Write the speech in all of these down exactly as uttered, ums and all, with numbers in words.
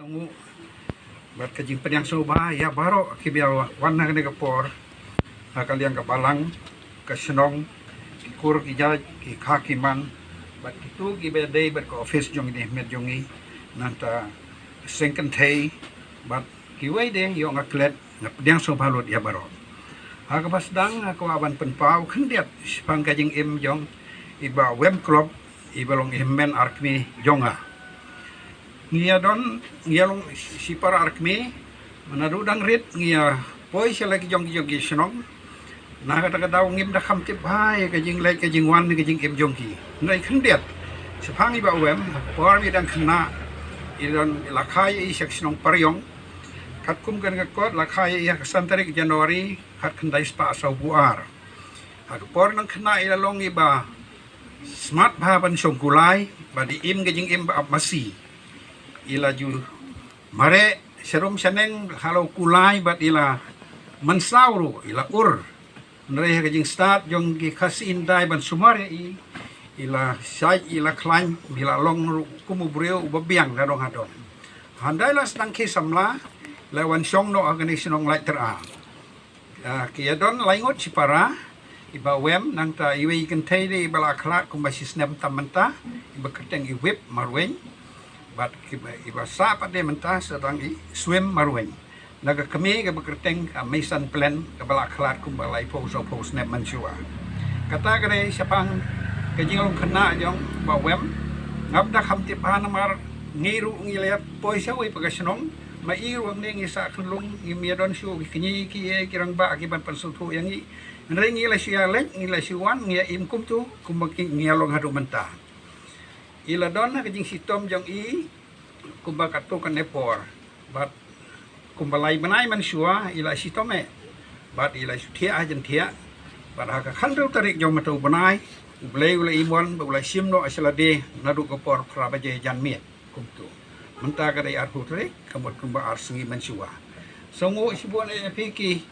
Ngu bad ka jingpdiang sngewbha ïa baroh kiba wan ha kane ka por ha ka liang ka balang, ka shnong, ki kur ki jait, ki kha ki man, bad kitu kiba dei bad ka office jong i, met jong i, nangta seng kynthei bad kiwei de, ïoh nga klet, nga pdiang sngewbha lut ïa baroh. Ha kaba sdang nga kwah ban pynpaw khyndiat shaphang ka jingim jong i Bah Wem Klop, i ba long i hynmen arkmi jong nga. Ngi ïa don, ngi ïa long shipara arkmi, naduh dang rit ngi ïa poi sha la ki jong ki jong ki shnong. Na kata ka daw ngim da kham tip bha ïa ka jingleit ka jingwan ka jingim jong ki. Hynrei khyndiat shaphang i Bah Wem, por ba i dang khynnah, i don la kha ïa i sha ka shnong Pariong. Katkum kane ka kot la kha ïa i ha ka san tarik January, khatkhyndai spah sawphew ar. Ha ka por dang khynnah i la long i ba smat bha ban shong kulai, bad i im ka jingim ba ap masi. I la ju mareh sharum shaneng halor kulai bad i la mynsaw ruh, i la ur. Hynrei ha ka jingstad jong ki Khasi Indai ban sumar ïa i, i la shait, i la khlaiñ, i la long ruh kum u briew uba biang hadong hadong. Hynrei la sdang khie samla, la wan shong noh ha kane ka shnong Laityra. Ah, ki ïa don lai ngut shipara, i Bah Wem, nangta iwei i kynthei de i ba la khlad kumba shi snem tam mynta, i ba kyrteng i Wip Marwein, bad ki ba, i ba sah pat de mynta sa dang i Swim Marwein. Na ka kmie kaba kyrteng ka Meisan Plen, kaba la khlad kumba laiphew sawphew snem mynshuwa. Kata ka dei shaphang ka jinglong khynnah jong Bah Wem. Ngam da kham tip bha namar ngi ruh ngi la ïa poi sha wei pa ka shnong, ma i ruh ne ngi sah khunlung, ngim ïa don shuh ki kñi ki ei ki rangbah kiban pynsngewthuh ïa ngi. Hynrei ngi la shu ïa leit, ngi la shu wan, ngi ïa im kumtu kumba ki, ngi ïa long haduh mynta. I la don ha ka jingshitom jong i kumba katto katne por, bad kumba lai bnai mynshuwa i la shitom eh, bad i la shu thiah ha jingthiah. Bad ha ka khathynriew tarik jong mynta u bnai, U Blei u la im wan bad u la shim noh sha lade naduh ka por phra baje janmiet. Kumtu mynta ka dei arphew tarik, ka mut kumba ar sngi mynshuwa. Sngewnguh shibun eh ïa phi ki,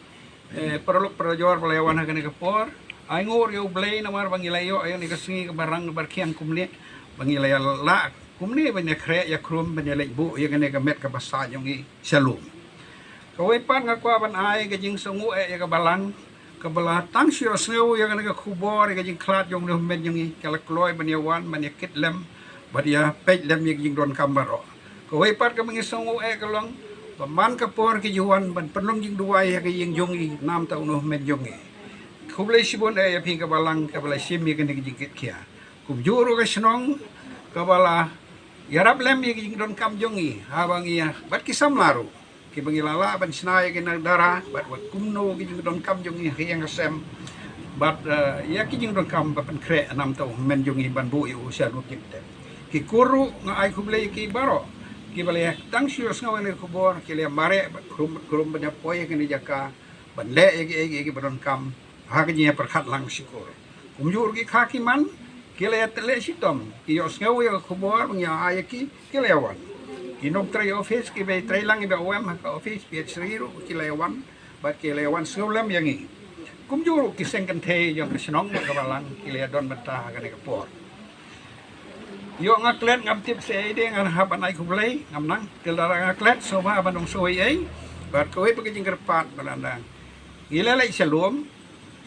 eh, paralok parajor ba la ïa wan ha kane ka por. Ai nguh ïa U Blei namar ba ngi la ïoh ïa kane ka sngi kaba rang kaba rkhiang kumne, ba ngi la ïa lah kumne ban ïa khreh ïa khrum, ban ïa leit buh ïa kane ka met kaba sah jong ngi sha lum. Kawei pat nga kwah ban ai ka jingsngewnguh eh ïa ka balang, kaba la tang shu ïohsngew ïa kane ka khubor, ïa ka jingkhlad jong une u hynmen jong ngi, ka la kloi ban ïa wan ban ïa kit lem, ban ïa peit lem ïa ka jingdonkam baroh. Kawei pat kaba ngi sngewnguh eh ka long ba man ka por ki ju wan ban pynlong jingduwai ha ka ïing jong ngi namar une u hynmen jong ngi. Khublei shibun eh ïa phi ka balang kaba la shim ïa kane ka jingkitkhia. Kumjuh ruh ka shnong kaba la ïarap lem ïa ka jingdonkam jong ngi haba ngi ïa bad ki samla ruh kiba ngi la lah ban shna ïa kane ka dara, bad wat kumno ka jingdonkam jong ngi ha ka ïing ka sem, bad, eh, ïa ka jingdonkam ba pynkhreh namar u hynmen jong ngi ban buh ïa u sha lut jingtep. Ki kur ruh nga ai khublei ïa ki baroh kiba la ïa tang shu ïohsngew ïa kane ka khubor, ki la ïa mareh bad khrum bad khrum ban ïa poi ïa kane ka jaka ban leh ïa ki, ïa ki, ïa kiba donkam ha ka jingïapyrkhat lang shi kur. Kumjuh ruh ki kha ki man ki la ïa leh shitom, ki ïohsngew ïa ka khubor ba ngi ïa ai ïa ki, ki la ïa wan. Ki nongtrei office kiba ïa trei lang ïa Bah Wem ha ka office P H three ruh ki la ïa wan, bad ki la ïa wan sngew lem ïa ngi. Kumjuh ruh ki seng kynthei jong ka shnong bad ka balang ki la ïa don bynta ha kane ka por. Ïoh nga klet, ngam tip shaei de ngan hap ban ai khublei, ngam nang, te lada nga klet sngewbha ban ong shuh ei ei. Bad kawei pat ka jingkyrpad ba la dang ngi la leit sha lum,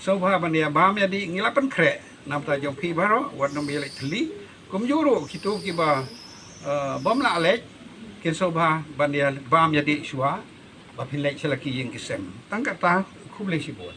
sngewbha ban ïa bam ïa dih, ngi la pynkhreh namar ta jong phi baroh, wat nym ïa leit thylli. Kumjuh ruh kito kiba, eh, bym lah leit, kin sngewbha ban ïa bam ïa dih shuwa ba phin leit sha la ki ïing ki sem. Tang kata, khublei shibun.